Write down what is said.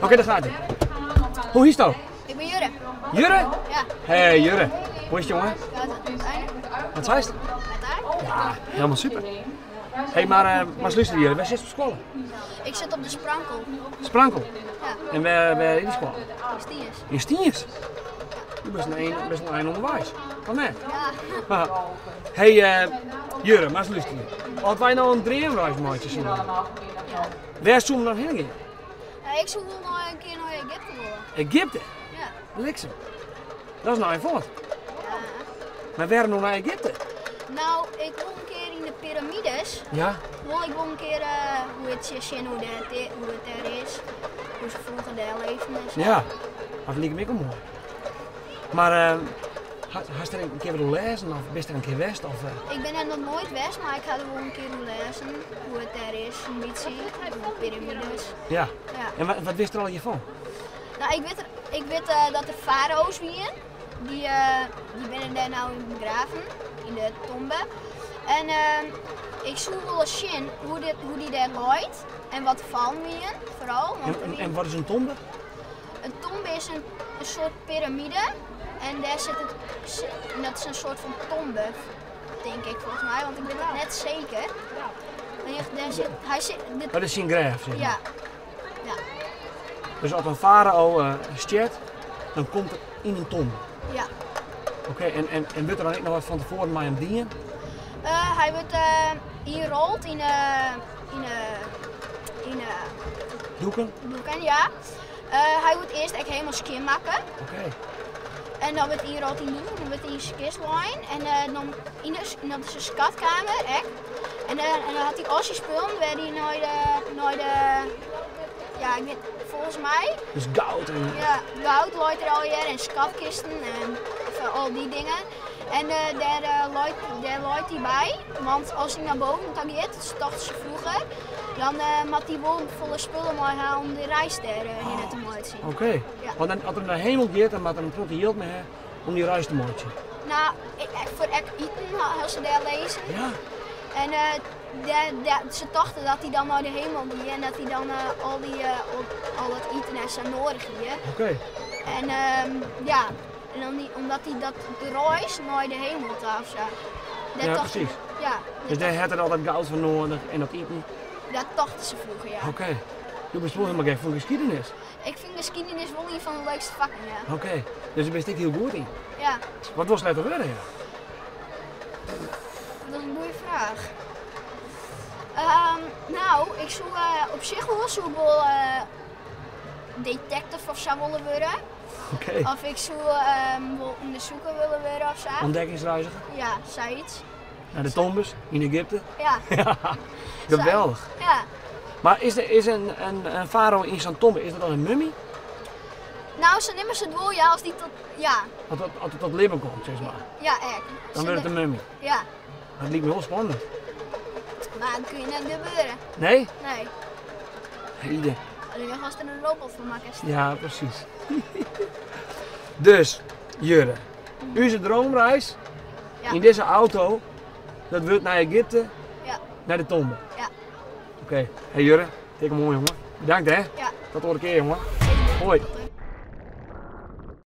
Oké, daar gaat ie. Hoe hietsto? Ik bin Jurre. Jurre? Ja. Hey Jurre, hoe is it jonge? Wat Wat seist? Ja, helemaal super. Hey, mar, uh, mar lústerje Jurre, wêr sitst op skoalle? Ik sit op de Sprankel. Sprankel? Ja. En wêr, wêr is dy skoalle? Yn Stiens. Yn Stiens? Do bist in bist in ein ûnderweis, of net? Ja. Hey, uh, Jurre, mar lústerje. As wy no in dreamreis meitsje soene, wêr soene we dan hinne gean? Ik soe wol noch in kear nei Egypte wolle. Egypte? Ja. Bliksem. Dat is in ein fuort. Ja. Mar wêrom no nei Egypte? No, ik wol in kear yn de piramides. Ja. Wol ik wol in kear uh, hoe it sjen hoe, dêr, hoe it dêr is. Hoe se froeger dêr leefden en sa. Ja, dat liket my ek wol moai. Mar uh, hast der in kear wat oer lêzen of bist der in kear west? Of, uh? Ik bin der noch noait west, mar ik ha der wol in kear oer lêzen. Hoe it dêr is, in bytsje. De piramides. Ja. Ja. En wat, wat wist der allegear fan? No, ik wit, ik wit uh, dat der farao's wienen. Dy, uh, dy binne dêr no yn begraven, yn de tombe. En uh, ik soe wolle sjen hoe, dit, hoe dy dêr leit en wat de fallen wienen, foaral. Want en, en, en wat is in tombe? In tombe is in, in soart piramide en dêr sit it, dat is in soart fan tombe, tink ik folgens my, want ik wit it net seker. Dêr sit, hy sit, dit, dat is syn grêf, zeg maar. Ja. Ja. Dus as in farao uh, stjert, dan komt er yn in tombe? Ja. Oké, okay, en, en, en wurdt der dan ek noch wat fan tefoaren mei him dien? Uh, hy wurdt uh, ynrold yn 'e yn 'e yn 'e doeken. Doeken, ja. Uh, hy wurdt earst ek helemaal skjinmakke. Oké. En dan wurdt ynrold yn doeken, dan wurdt yn syn kist lein en uh, dan yn de, dat is in skatkamer ek. En, uh, en dan hat hy al syn spullen wêr hy nei de, nei de, ja, ik wit, folgens my. Dus goud en... Ja, goud leit der allegear en skatkisten en al dy dingen. En uh, dêr, uh, leit, dêr leit hy by, want as hy nei boven ta giet, dat tochten se froeger, dan uh, moat hy wol folle spullen mei ha om de reis dêr hinne te meitsjen. Oké, okay. Ja. Want dan, as er nei hemel giet, dan moat er in protte jild mei ha om dy reis te meitsjen. No, foar ek iten ha se dêr lizzen. Ja. En uh, dêr, dêr, se tochten dat hy dan nei de hemel gie en dat hy dan uh, al, dy, uh, al, al dat iten en sa noadich hie. Oké. Okay. En um, ja, en dan die, omdat hy dat de reis nei de hemel ta of sa. Dêr ja, presys. Ja. Dus dêr hat er al dat goud foar noadich en dat iten. Dat tochten se froeger, ja. Oké. Okay. Do bist wol hielendal gek fan geschiedenis. Ik fyn geschiedenis wol ien fan de leukste fakken, ja. Oké. Okay. Dus dêr bist ek hiel goed yn? Ja. Wat wolst letter wurde, ja? Dat is in goede fraach. Um, no, ik soe uh, op sich wol, soe ik wol uh, detective of sa wolle wurde. Oké. Of ik soe um, wol ûndersiker wolle wurde of sa. Ontdekkingsreiziger? Ja, sayts. Nei de tombes yn Egypte? Ja. Geweldich. Ja. Mar is, der, is in, in, in farao yn sa'n tombe, is dat dan in mummy? No, sa neame se it wol, ja, as dy tot, ja. As, dat, as it tot libben komt, sis mar. Ja, ek. Dan wurdt it in mummy? Ja. Dat liket my wol spannend. Mar dat kin net gebeure. Nee? Nee. Heide. Allinnich ast der in robot fan makkest. Ja, presys. dus, Jurre, ús droomreis ja. yn dizze auto, dat wurdt nei Egypte, ja. nei de tombe. Ja. Oké, okay. Hey Jurre, dikke moai jonge. Bedankt hè. Ja. Tot oare kear jonge. Hoi.